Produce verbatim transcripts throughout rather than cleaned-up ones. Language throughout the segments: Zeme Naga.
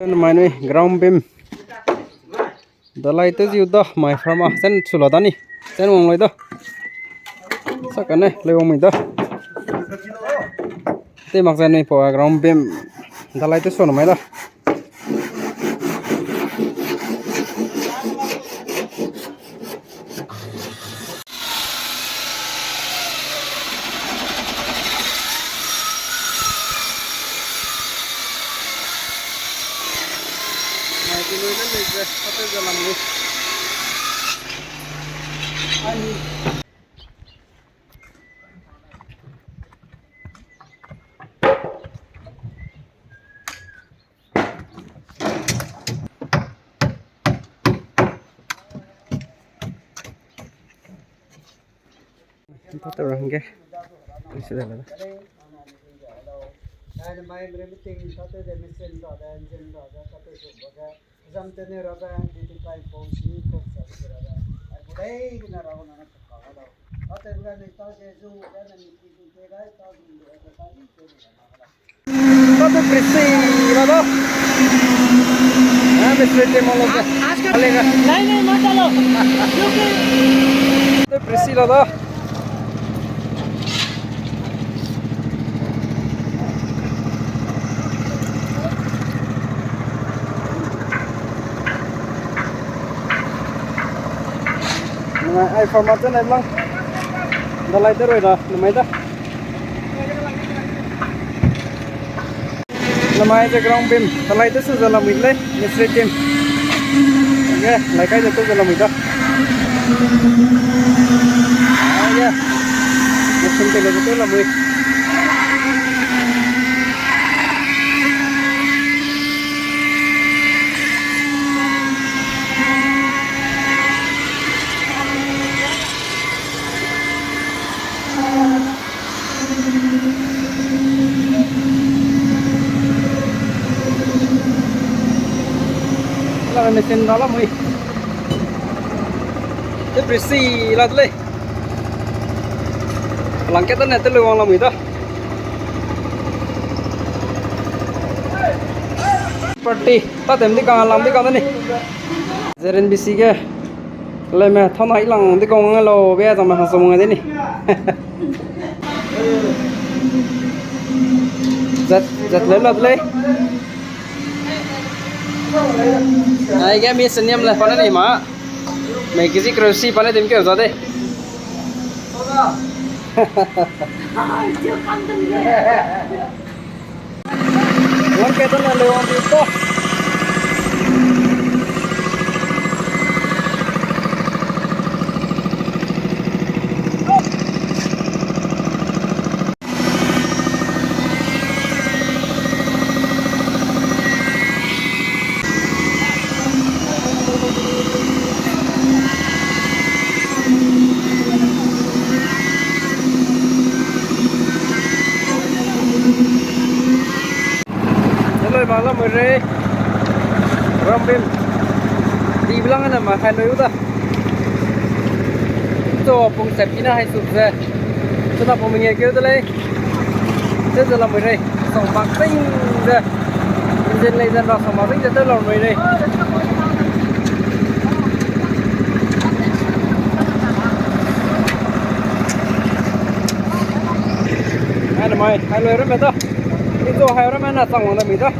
Mai nui ground beam. Dalai te ziu da, mai farm a, sen sula da ni. Sen wang loi da. Sa kane, loi wang mui da. Te mak zai nui pa ground beam. Dalai te sona mai da. Tat te ra hangge. Isi da la da. Tat te prisi la da. Ah, mistri team lo da. Alega. नहीं, नहीं, मत डालो। क्योंकि tat te prisi la da. Namai, ai farm a chene lang. Dalai te roi da, namai da. Namai ze ground beam, dalai te su ze lamui lei, mistri team. Ge, lai kai ze tu ze lamui da. Ai ge. Machine te le ze tu lamui. Lame machine ra lamui. Te prisi la de lei. Blanket ne te lu wang lamui da. Party, ta tem di kang lang di kang da ni. Zeren bisi ge. Leme, thau na i lang di kang nge lau, be zang me hang song nge de ni. Zat, zat le lat le. Ai ge mi seniam le, pa ne ni ma. Mei kiji kreusi pa ne dim keu za de. Lam ke tana le wang di ta. Hello, bang lamui rei. Rambim. Di belang na ma hai noi u da. Chu pung sep ina hai suk ze. Chu na pung menge keu de lei. Ze ze lamui rei. Song mak ting ze. Engine lei ze na song mak ting ze te lamui rei. Ai na mai, hai loi ramme da. Izo hai ramme na chang wang da mi da.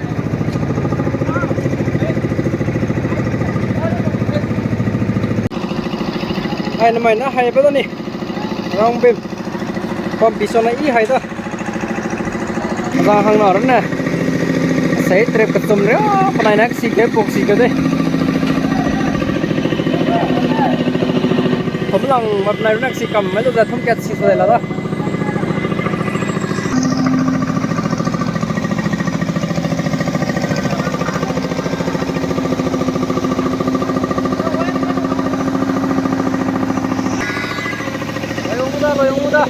Ai na mai na hai pe da ni. Rambim. Pampi so na i hai da. Za hang na rune. Sei trip kechum re, penai na si ke pok si ke de. Thum lang ma penai rune si kam, mai lu ze thum kat si so de la da. Loi ong da, loi ong da.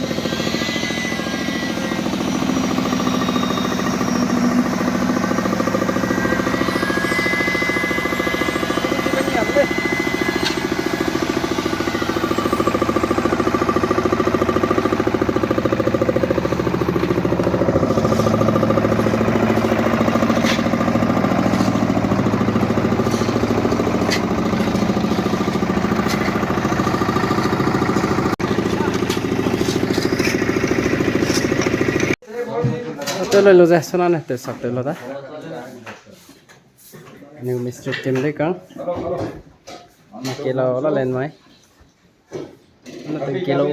Lo lo ze, sona ne te sak te lo da. New mister Tim de kang. Na ke lo la len mai. Na te ke lo.